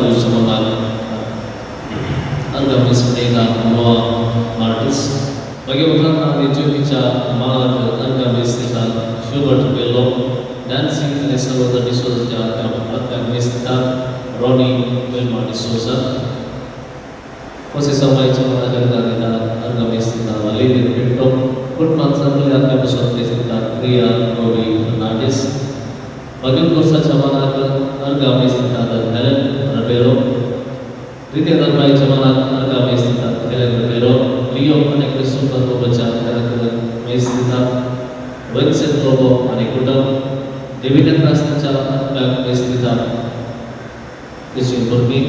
Cruise चमनाक अर्गामेस mega नोआ Martin's मागीर उपरांत आमी ज्योतीच्या मानाक अर्गामेस दितात शुबर्ट बेलो नॅन्सी आनी सर्वोदर डिसोजाच्या आत्म्याक दितात रॉनी विल्मा डिसोजा कोसे समायच्या मनाक अर्गा दितात अर्गामेस दितात वालेरियन पिंटो कुटुंबांत सगळे आत्म्या दितात प्रिया रोवी फर्नांडीस मागीर कोर्साच्या मनाक अर्गामेस दितात हेलन रबेरो द्वितीय धर्माच्या मनाक अर्गामेस दितात हेलन रबेरो लियो आनी क्रिस्टोफर लोबोच्या मेस दितात विन्सेंट लोबो आनी कुटुंब देविका क्रास्ताच्या आत्म्याक मेस दितात तेची भुरगीं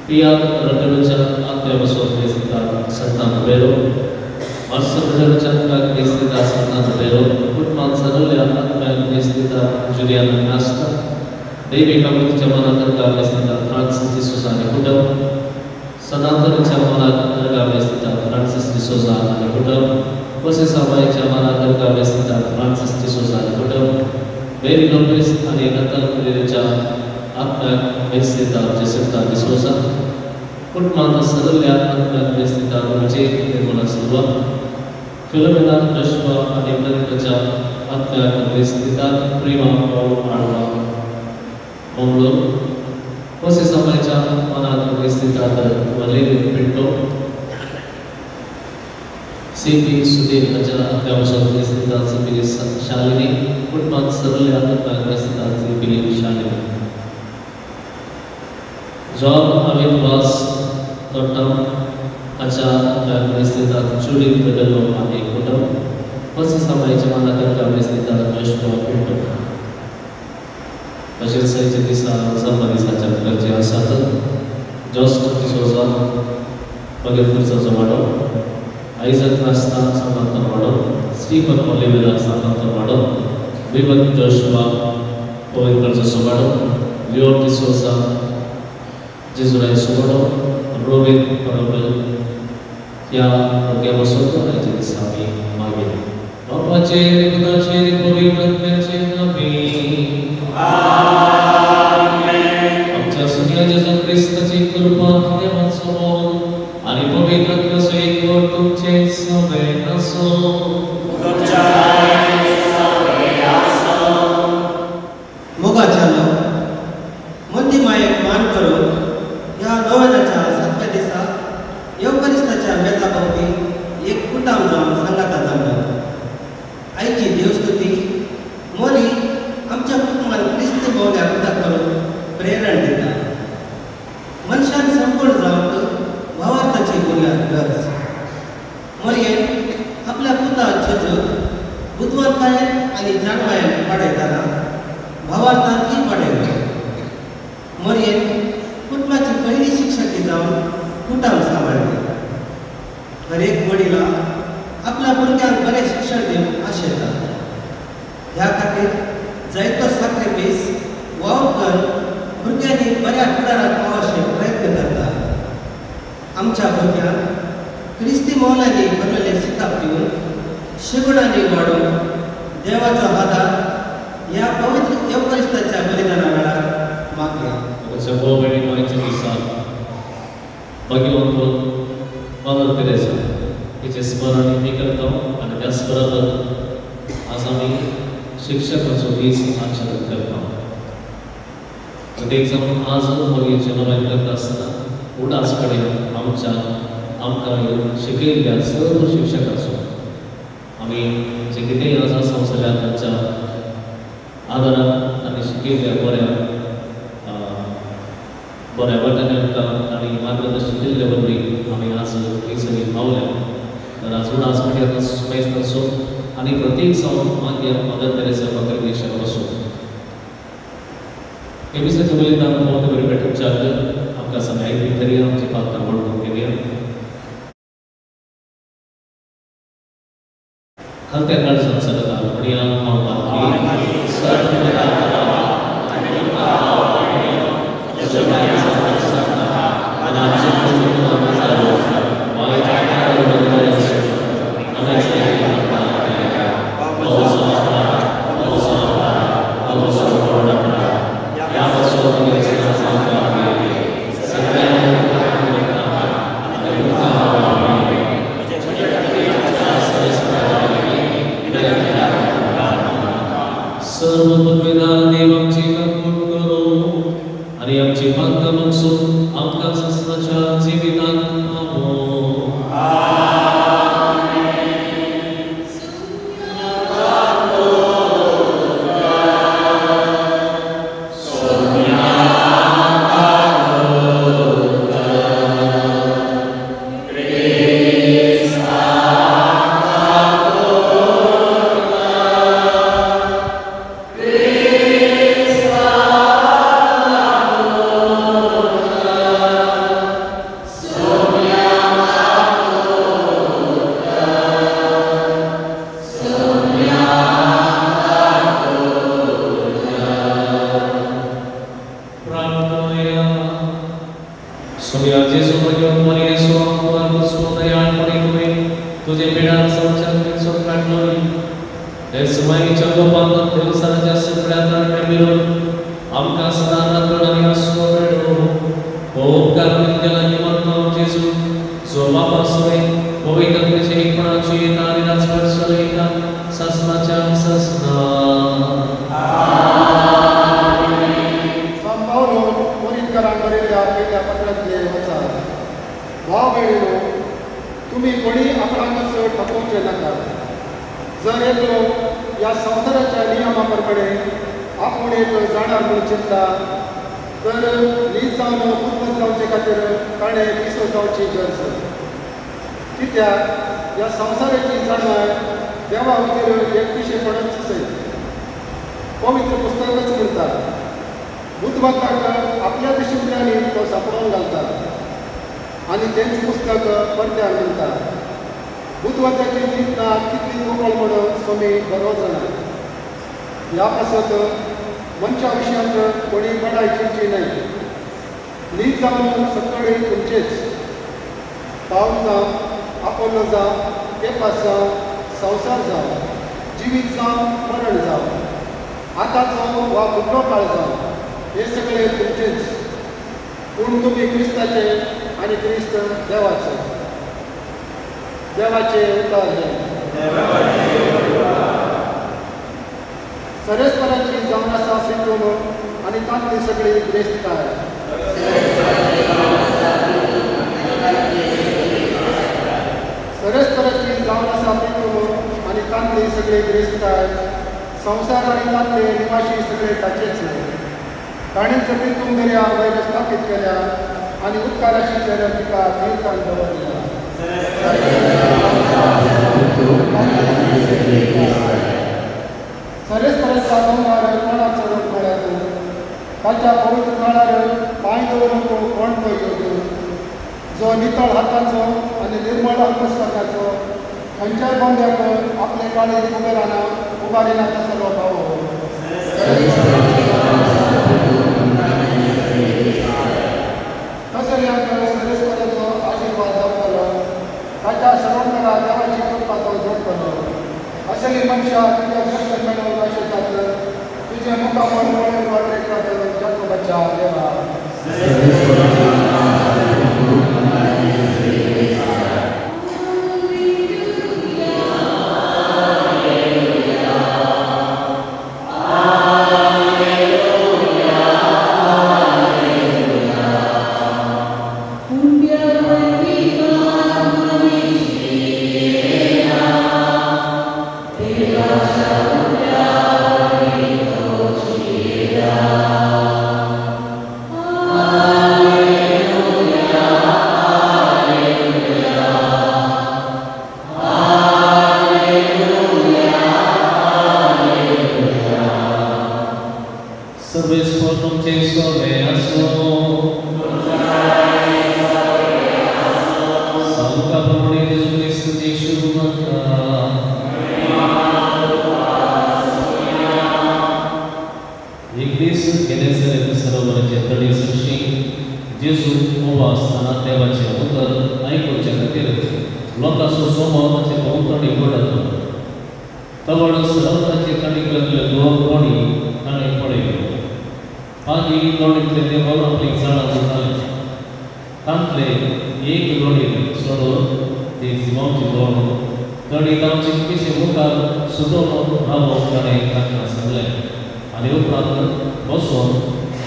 पिया रबेरोच्या आत्म्या बसून मेस दितात संतान रबेरो मार्सल रबेरोच्या आत्म्याक मेस दितात संतान रबेरो कुटुंबांत सगळ्या आत्म्याक मेस दितात जुलियाना क्रास्ता देवी कामतीच्या मनाक अर्गामेस दितात फ्रांसीस डिसोजा आनी कुटुंब सनातनच्या मनाक अर्गामेस दितात फ्रांसीस डिसोजा आनी कुटुंब कोसे सामायच्या मनाक अर्गामेस दितात फ्रांसीस डिसोजा आनी कुटुंब मेरी लोपेस आनी नतन पिरेराच्या आत्म्याक मेस दितात जेसिंता डिसोजा कुटुंबांत सगळ्या आत्म्याक मेस दितात विजय निर्मला सिल्वा फिलोमेना जोशुआ आनी प्रदीपाच्या आत्म्याक मेस दितात प्रिमा पावल आडवा मंगळूर कोसे समायच्या मनाक मेस दितात वलेरियन पिंटो सी पी सुधीर हाच्या आत्म्या बसून मेस दितात सी पी शालिनी कुटुंबांत सगळ्या आत्म्याक मेस दितात सी पी शालिनी जॉन अमित वास तोट्टम हाच्या आत्म्याक मेस दितात जुडीत रेबेलो आनी कुटुंब कोसे समायच्या मनाक अर्गामेस दितात जोशुआ पिंटो बशीर साईच्या दिसा जल्म दिसाच्या गरजे आसात जोस्ट डिसोजा मागीर खुर्साचो वाडो आयजक क्रास्ता सांतांतोन वाडो स्टीफन ओलिवेरा सांतांतोन वाडो विमन जोशुआ पवित्रचो वाडो लिओ डिसोजा जेजुराय सुवाडो रोविन परबल ह्या भुरग्यां बसून आयच्या दिसा आमी मागीर बापाचेर पुताचेर पवित्र आत्म्याचेर आमीन. आमच्या सुन्या जेजू क्रिस्ताची कृपा देवाचो मोग आनी पवित्र आत्म्याचो एकवट तुमचे सगळें आसूं. मोगाच्या मंदी मायेक मान करून ह्या नोवेनाच्या सातव्या दिसा येवकरिस्ताच्या मेजा भोवती एक कुटाम जावन सांगाता जाल्लो. आयची देवस्तुती मोरी आमच्या कुटुंबान क्रिस्त भोवल्या उदक करून प्रेरण दिता. मनशान संपूर्ण जावंक भावार्थाची बुन्याद गरज. मोरयेन आपल्या पुता जेजूक बुदवंतकायेन आनी जाणवायेन वाडयतना भावार्थान ती वाडयलो. मोरयेन कुटुंबाची पयली शिक्षकी जावन कुटुंब सांबाळ्ळें. हरेक वडिला आपल्या भुरग्यांक बरें शिक्षण दिवंक आशेता. ह्या खातीर जायतो साक्रिफीस वावर करून भुरग्यांनी बऱ्या फुडाराक पावोवचे प्रयत्न करता. आमच्या भुरग्यांक क्रिस्ती मोलांनी भरलेले शिताप दिवन शिगुणांनी वाडोवन देवाचो आदार ह्या पवित्र येवकरिस्ताच्या बलिदाना वेळार मागया. दिसा भाग्यवंत मदर तेरेसा हिचें स्मरण आमी करता आनी त्याच बरोबर आज आमी शिक्षकाचो दीस आचरण करता. प्रत्येक जावन आज मोगीचें नोवेन करता आसतना उडास कडेन आमच्या आमकां शिकयल्ल्या सर्व शिक्षकाचो आमी जे कितेंय आसा संवसारांत तांच्या आदारान आनी शिकयल्ल्या बऱ्या बऱ्या वाट्यान आमकां आनी मार्गदर्शन दिल्ले वरवीं आमी आज थंयसर पावल्या. तर आज उडास कडेन सुमेस्ताचो आनी प्रत्येक जावन मागीर मदर तेरेसा काँग्रेगेशन वचून हे दिसाचें बलिदान भोंवते बरी पेटोवच्याक आमकां समय करया आमची पात्रां वळखून घेवया. खलत्या काळजान सगळा म्हणया हांव पापी. जिवांत मकसूद आमकां ससनाच्या जिवितांत पावो.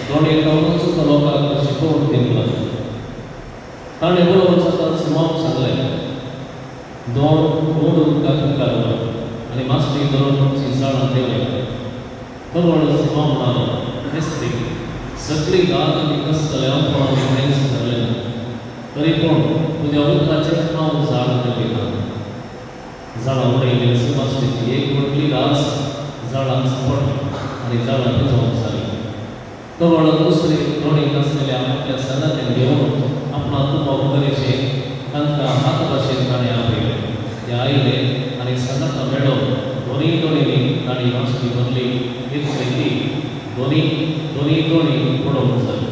दोणी रावूनच तो लोकांक शिकोवन दिवंक लागलो. ताणें उलोवन जाता सिमांव सांगलें, दोन व्हड उदकाक उकारलो आनी मासळी धरून ती जाळां देंवयली. तवळ सिमांव म्हणालो, मेस्त्री, सगळी रात आमी कसतले पूण आमी कांयच धरलें ना, तरी पूण तुज्या उदकाचेर हांव जाळ देंवयता. जाळां उडयली मासळीची एक व्हडली रास जाळांक सांपडली आनी जाळां पिजोवंक जाली. तवळ दुसरी दोणी नासलेल्या आपल्या सांगात्यांक घेवन आपणा तुमक करीचे तांकां हात भाशेन ताणें आपयले. ते आयले आनी सांगाता मेळोवन दोनूय दोणींनी तांणी मासळी भरली. इतली ती दोनूय दोणी पडोवंक जाली.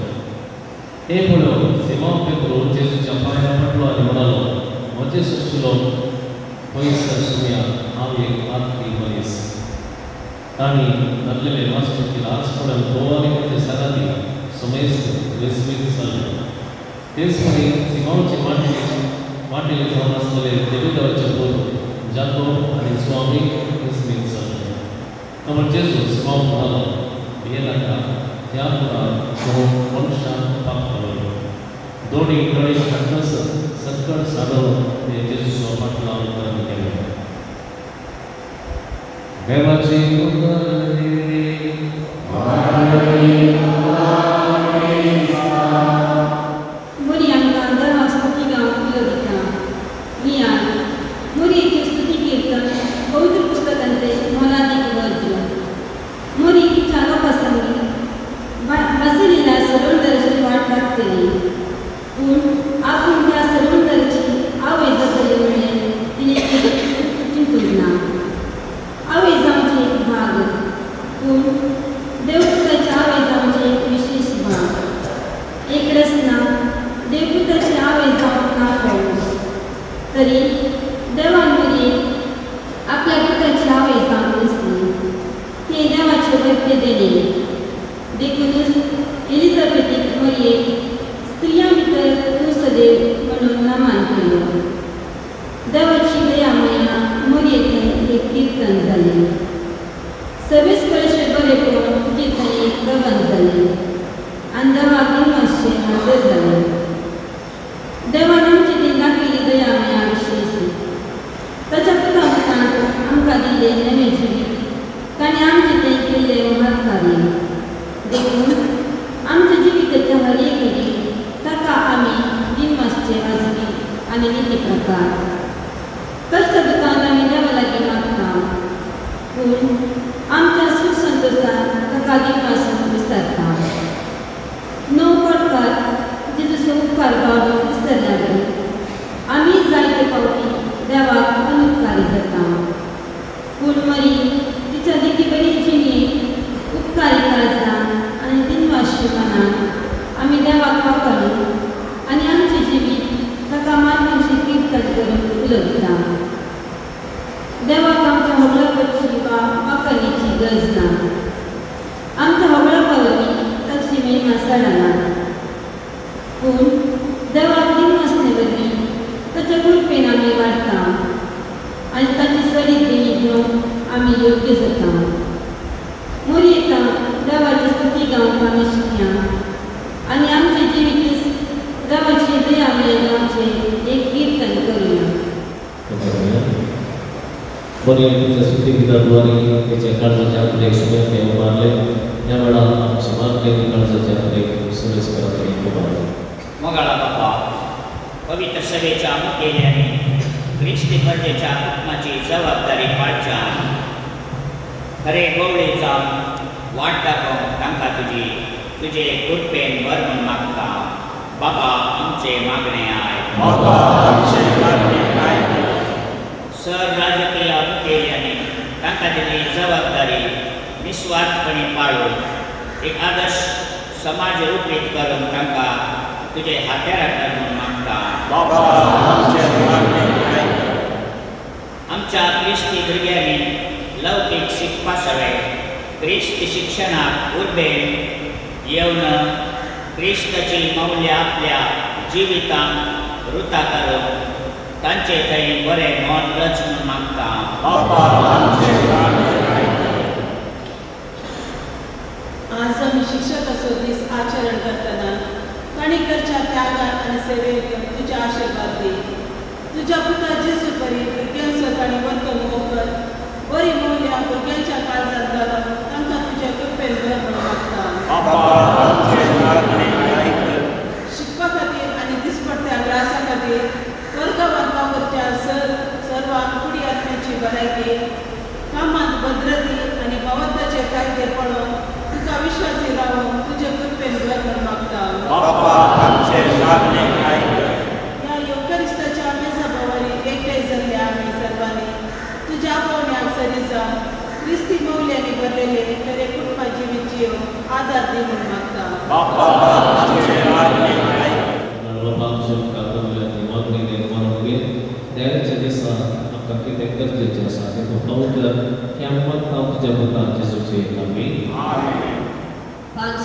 हें पळोवन सिमांव पेत्रू जेजूच्या पांयां पडलो आनी म्हणालो, म्हजे सुशिलो पयस सुमया, हांव एक पातकी मनीस. तांणी धरलेले मासळेची रास पळोवन तो आनी ताचे सांगाती समेस्त विस्मीत जाले. तेच परी सिमांवचे माटेले जावन आसलेले जेबेदावाचे पूत जाकोब आनी स्वामी विस्मीत जाले. तवळ जेजू सिमांव म्हणालो, भियेनाका, त्या उपरांत तूं मनशाक पावतलो. दोणी तळेक हाडटच सकट साडोवन ते जेजूचो फाटलाव करून गेले. देवाची मोरी आमकां देवा स्तुती गावंक उलो दिता. मियान मोरयेचें स्तुती किर्तन पवित्र पुस्तकांतलें मोलादीक वज्र. मोरी तिच्या लोकां संगी बासिलीला सरोंदराची वाट लागतली, पूण आपूण त्या सरोंदराची आवय जातली म्हणलें तिणें चिंतूंक ना. आवय जावचें एक भाग, पूण देवपुताची आवय जावचें एक विशेश भाग. एक रचना देवपुताची आवय जावंक ना फावो, तरी देवान मोरयेक आपल्या पुताची आवय जावंक दिसली. तें देवाचें वैद्य देणें. देखूनच एलिझाबेथीक मोरयेक स्त्रियां भितर तूं सदैव म्हणून नामान केलो. देवाची दया माया मोरयेंतल्यान एक किर्तन जालें. सवेस कळशे बरेपण तुजे थंय एक गगन जालें आनी देवाक निमाशें हाजर जालें. देवान आमचे थंय दाखयली दया माया विशेश. ताच्या पुता पुतांक आमकां दिल्लें नवें जिवीत ताणें आमचे थंय केल्लें महत्कार्य. देखून आमच्या जिविताच्या हर एक घडी ताका आमी दिनवासचे वाजवी आनी निती प्रकार. कश्ट दुखांत आमी देवा लागीं मागता, पूण आमच्या सूख संतोशान ताका दिनवासून विसरता. णव पडकार जेजूचो उपकार गावलो विसरल्या आमी जायते फावटी देवाक अनुपकारी जाता, पूण मरी तिच्या देखी बरी जिणेक उपकारी काळजान आनी दिनवाशी मनान आमी देवाक वापरून आनी आमचें जिवीत ताका मानवशी किर्तन करून उलो दिता. देवाक आमच्या होगळापाची वा वाकरणीची गरज ना. आमच्या होगळापा वरवीं ताची महिमा चडना, पूण देवाक दिनवासणे वरवीं ताच्या कृपेन आमी वाडटा आनी ताची सडीत देणी घेवन आमी योग्य जाता. मोरयेता देवाची स्तुती गावंक आमी शिकया आनी आमचें जिवीत देवाची दया माया गावचें एक किर्तन करुया. बरे तिच्या स्तुती गिताद्वारे तिच्या काळजाच्या आत्रेक सुमेर उबारले. त्या वेळार आमचे मागणे काळजाच्या आत्रेक सुरेश करत उबारले. मोगाळा बापा, पवित्र सभेच्या मुखेल्यांनी क्रिस्ती प्रजेच्या हुकमाची जबाबदारी पाळच्या खरे गोवळे जावन वाट दाखोवंक तांकां तुजी तुजे कृपेन बर म्हूण मागता. बाबा आमचे मागणे आयक. सर राजकीय मुखेल्यांनी तांकां दिल्ली जबाबदारी निस्वार्थपणी पाळून एक आदर्श समाज रुपीत करून तांकां तुजे हात्यार कर म्हूण मागता. आमच्या क्रिस्ती भुरग्यांनी लौकीक शिकपा सवें क्रिस्ती शिक्षणाक उर्बेन येवन क्रिस्ताची मौल्यां आपल्या जिवितांत रुता करून तांचे थंय बरें मन रच म्हूण मागता. आज आमी शिक्षकाचो दीस आचरण करतना तांणी करच्या त्यागान आनी सेवेक तुज्या आशिर्वाद दी. तुज्या पुता जेजू परी भुरग्यांचो तांणी वर्तणूक कर बरी मूल्यां भुरग्यांच्या काळजांत घालून तांकां तुज्या कृपेन भर म्हूण मागता. शिकपा खातीर आनी दिसपट्ट्या ग्रासा खातीर वर्गावान वापरच्या सर्वांक कुडी आत्म्याची भलायकी कामांत भद्रती आनी भवंताचे कायदे पळोवन तुका विश्वासी रावून तुजे कृपेन भर म्हूण मागता. ह्या येवकरिस्ताच्या मेजा भोंवरी एकठांय जाल्ले आमी सर्वांनी तुज्या पावण्याक सरी जावन क्रिस्ती मौल्यांनी भरलेले खरे कुटुंबा जिवीत जियो आदार दी म्हूण मागता. देवाच्या दिसा आमकां कितें गरजेचें आसा तें तूं पावतर की आमी मागता तुज्या पुता जेजूचे आमी. 5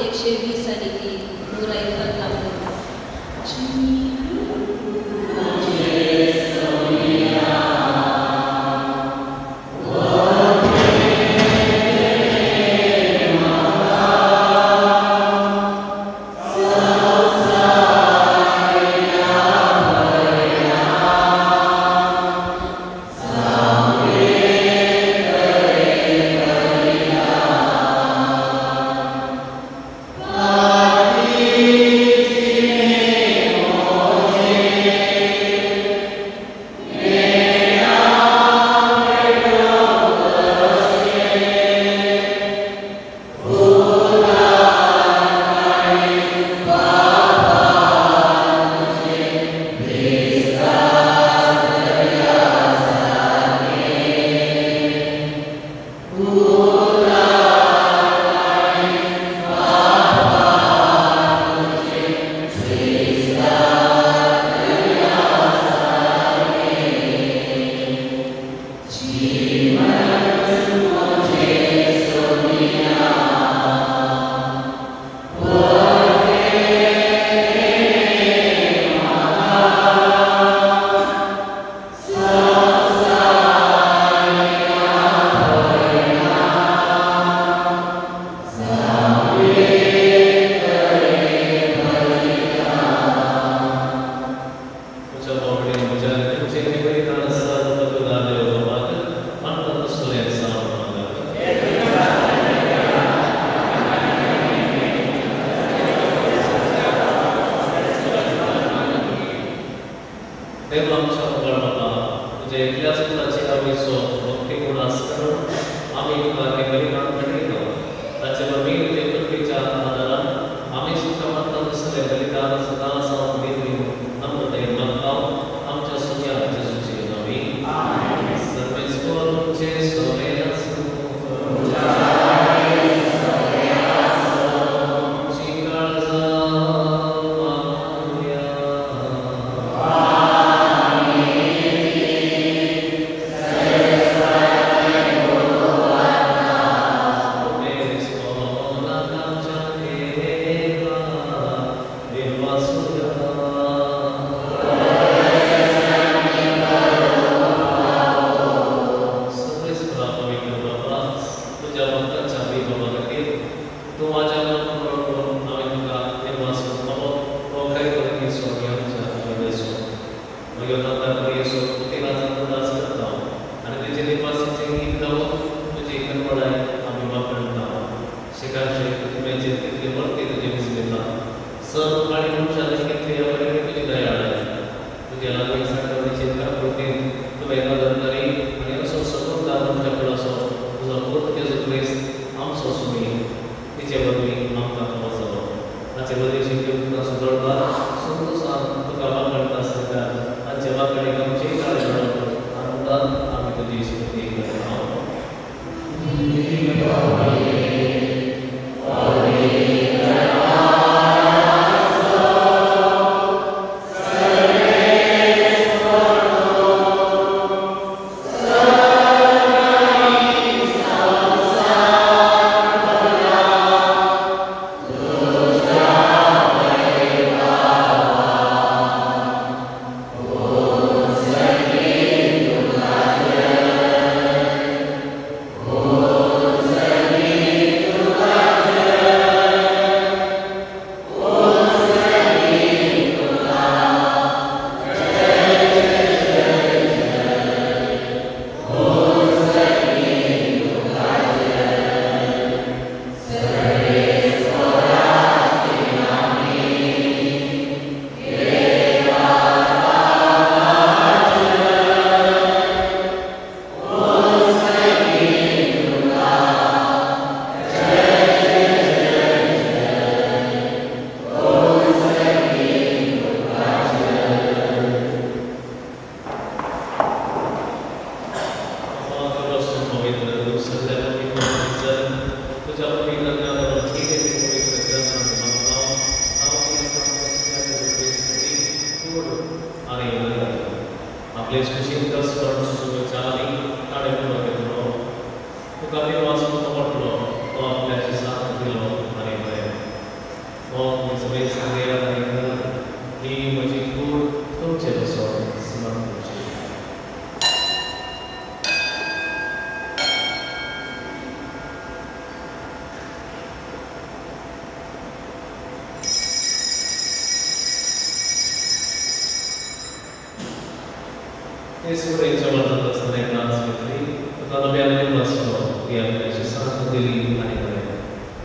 120 आणि 3 नूरा 51. आपले खुशीन स्मरण सुचोवच्या आनी ताणें पुरो घेतलो, तुका दिनवास म्हटलो, तो आपल्याची साथ दिलो आनी म्हळें, हो सगळे सांगयात आनी करात, ही म्हजी कूड तुमचे बसून स्मरण करची. येसुरेच्या वर्तत आसतना एक नाच घेतली, तुका नव्यान दिनवासलो, ती आपल्याची साथ दिली आनी म्हळें,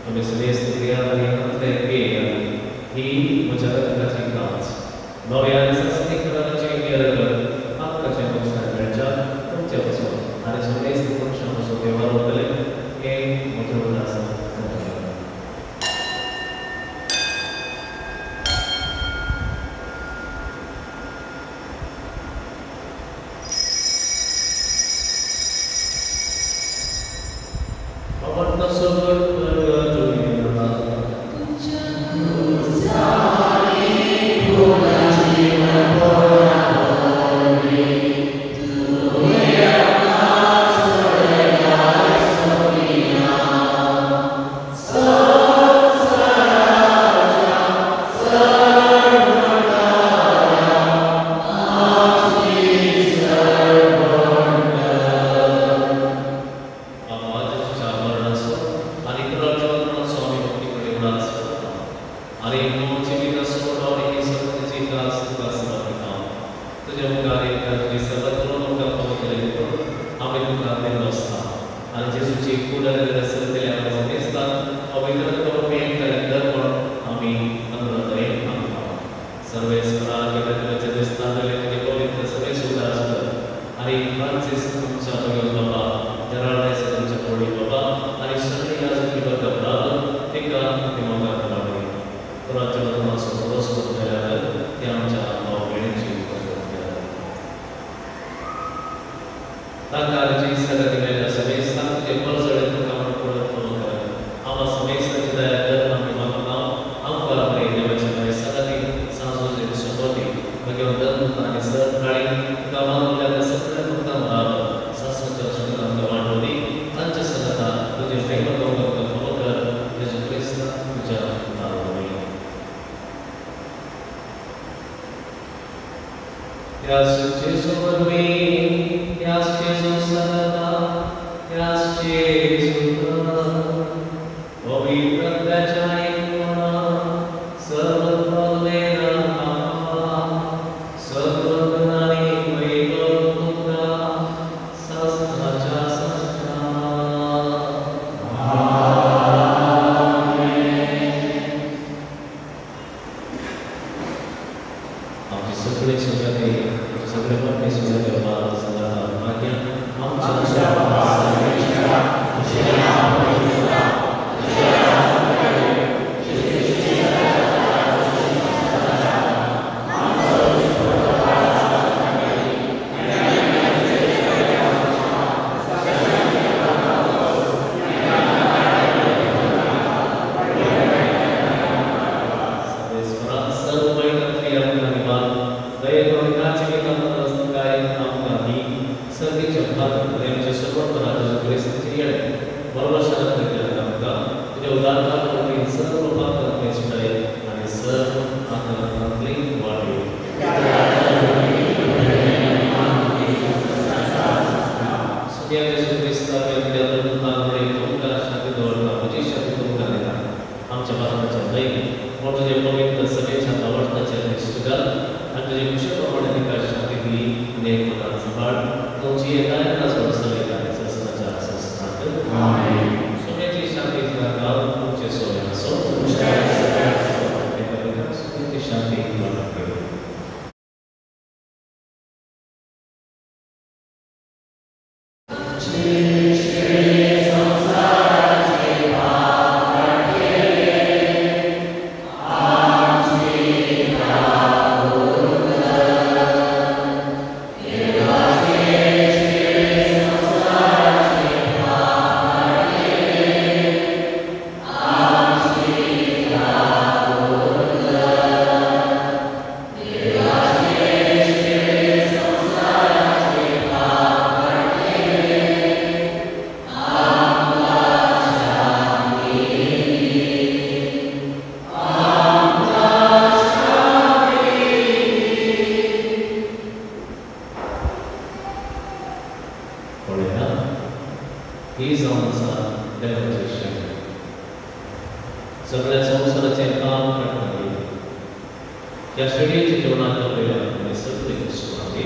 तुमी सगळे क्रिया आनी हातले पियेयात, ही म्हज्या रक्ताची कांच, नव्या आनी सासणी कराराची रगत पातकाचें नुकसान मेळच्या तुमचे पसून आनी सगळेच मनशां पसून देवा वतले, हें म्हजें उदास. ह्या श्रेणीच्या जेवणाक आमी सगळे सुमारी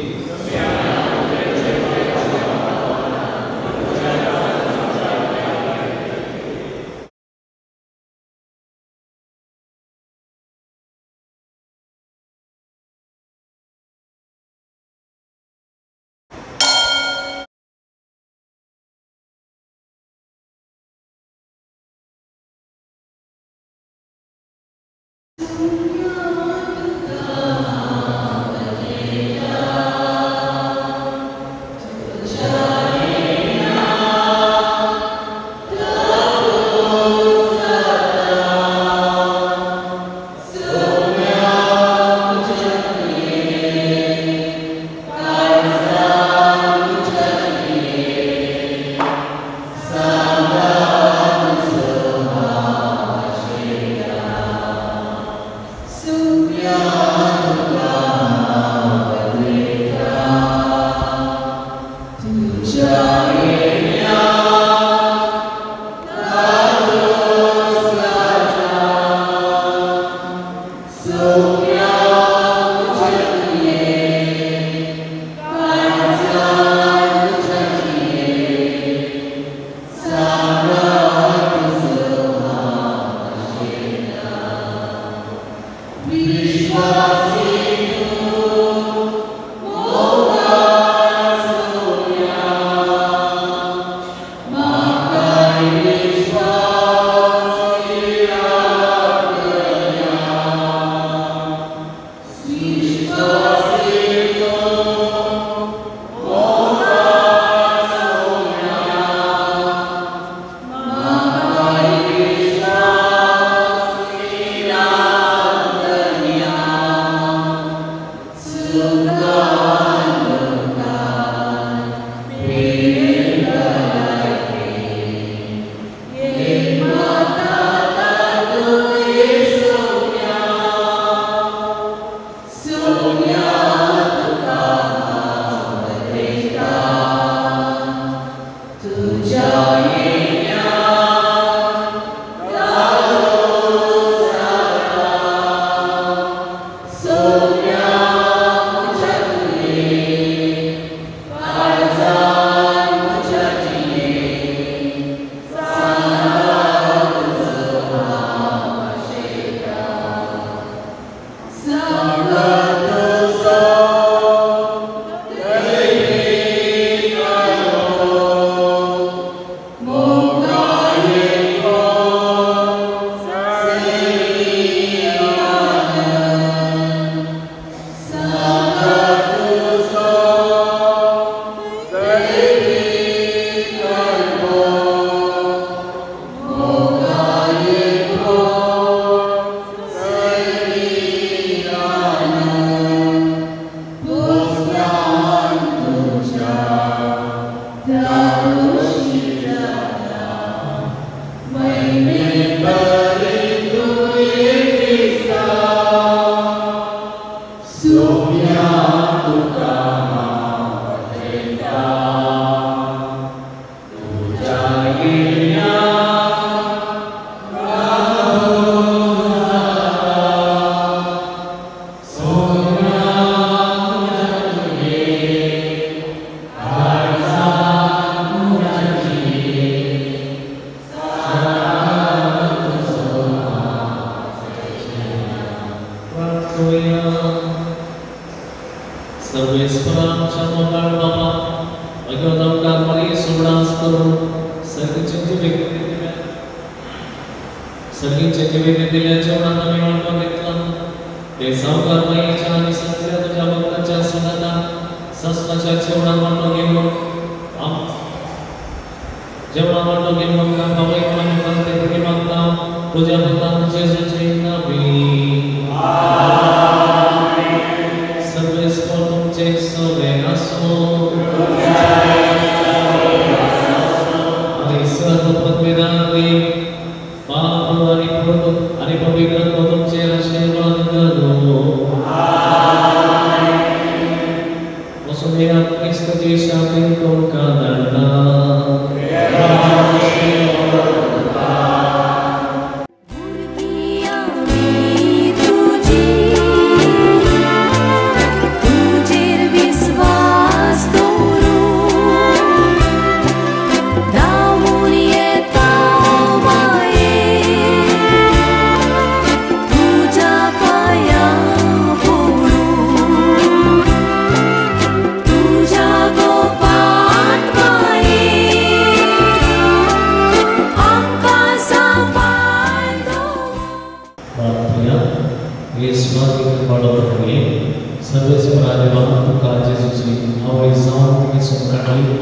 देवा देवा तुका जेजूची आवय जावन वेंचून काडली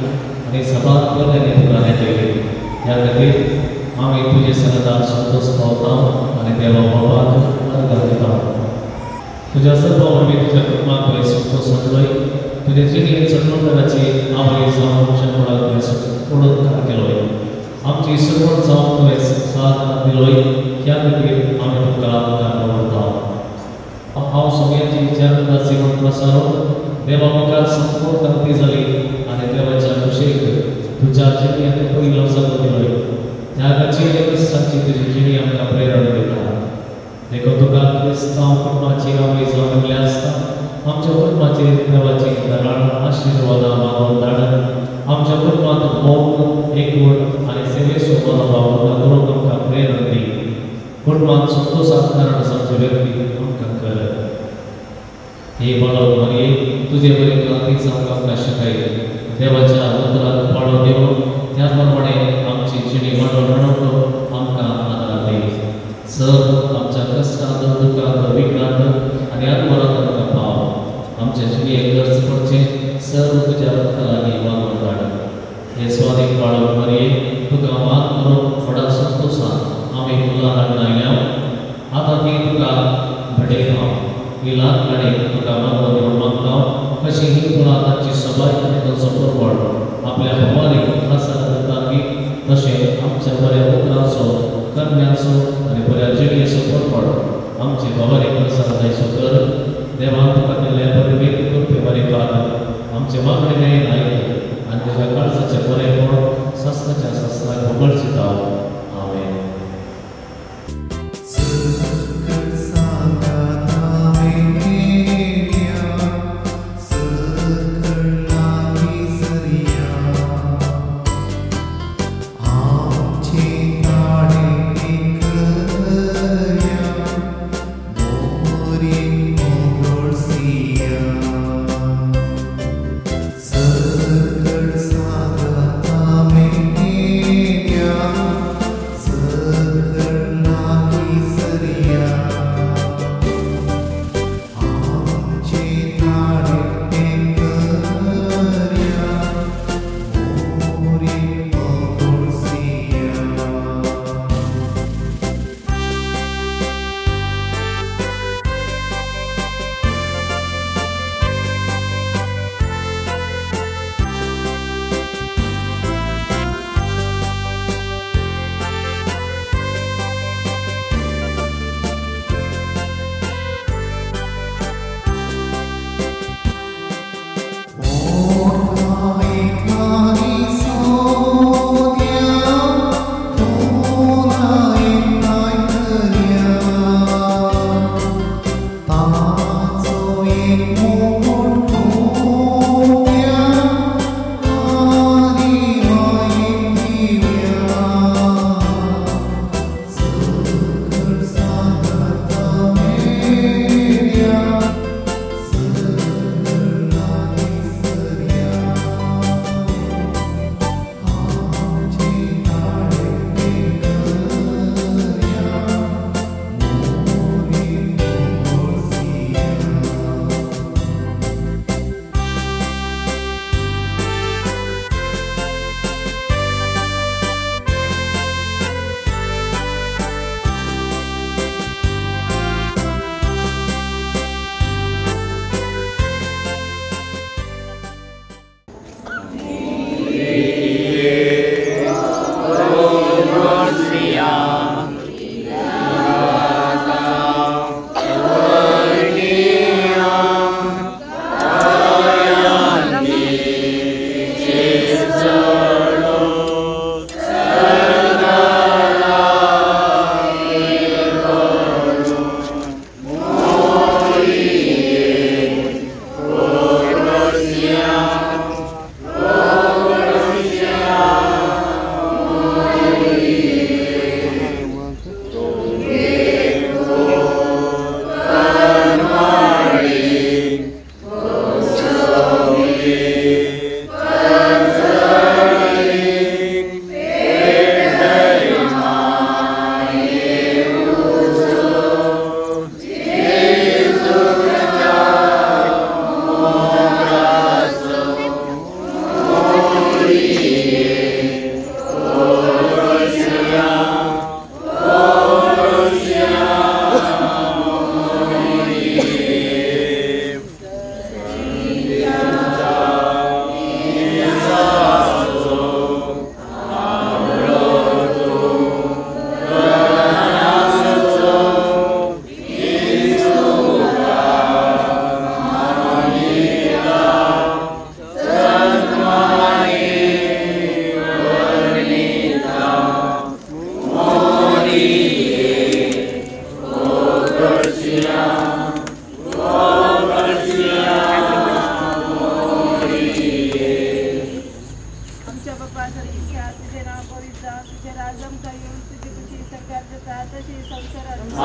आनी सभार बऱ्याने तुका नेटयली. ह्या खातीर आमी तुजे सनदार संतोश पावता आनी देवा बाबाक अर्घां दिता. तुज्या सर्व वरवीं तुज्या कुटुंबाक तुवें संतोश हाडलोय. तुजे जिणेंत चलणुकाची आवय जावन शेंपडाक तुवें ओडून केलोय. आमची सुरवण जावन तुवें साथ दिलोय. ह्या खातीर आमी तुका उपकार दवरता. हांव सगळ्यांची विचारदासी म्हूण प्रसारो देवा मुखार संपूर्ण क्रांती जाली आनी देवाच्या कुशेक तुज्या जिणेंत पयलो जागो दिलोय. त्यागाची आनी कश्टांची तुजी जिणी आमकां प्रेरणा दिता. देखून तुका क्रिस्तांव कुटुंबाची आवय जावन दिल्लें आसता आमच्या कुटुंबाचेर देवाची दराळ आशिर्वादां मागून धाड. आमच्या कुटुंबांत मोग, एकवट आनी सेवेचो मनोभाव करूंक आमकां प्रेरणा दी. कुटुंबांत संतोशाक कारण जावचे व्यक्ती आमकां कर. हे बाळक मरये तुजे बरी क्रांती जावंक आमकां शिकय. देवाच्या उतराक पाळो दिवन त्या प्रमाणे आमची जिणी मांडून हाडूंक आमकां आदार दी. सर आमच्या कश्टांत, दुखांत, विघ्नांत आनी अनमनांत आमकां पाव. आमच्या जिणेक गरज पडचें सर्व तुज्या रक्ता लागीं मागून धाड. हे स्वादीक बाळक मरये तुका मान करून व्हडा संतोशान आमी फुलां हाडून आयल्या. आतां ती तुका भेटयता. ही ल्हान गाडी तुका मागून दिवन मागता कशी ही फुलां तांची सबाय आनी तांचो परवड आपल्या भवानी प्रसार करता की तशें आमच्या बऱ्या उतरांचो, करण्यांचो आनी बऱ्या जिणेचो परवड आमचे भवानी प्रसार जायचो कर. देवान तुका दिल्ल्या परमेत कृपे मारिफात आमचे मागणे न्याय आयक आनी तुज्या काळजाचें बरेंपण सस्नाच्या सस्नाक उगडचिता. आमेन. Sakar saga tamenya.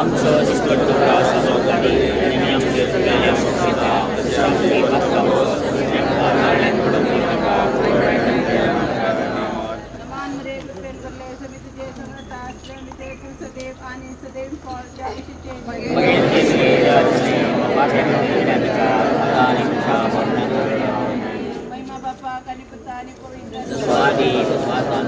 आमचो दिसपट्टो ग्रास आमकां दी आनी आमी आमच्या चुकलेल्यांक सोंशिता तशें आमची पातकां भोगस आनी आमकां नारण्यान पडूंक दिनाका पूण वायटांतल्यान आमकां मान मरे कृपेन भरले समी तुझे समृद्ध असले म्हणजे तू सदैव आणि सदैव फळ ज्या येशूचे मगेन केसले देवाचे पाप्यांक दिनाका आता आनी आमच्या मरणाच्या वेळार. महिमा बापाक आणि पुता आणि पवित्र जसो आदी तसो आतां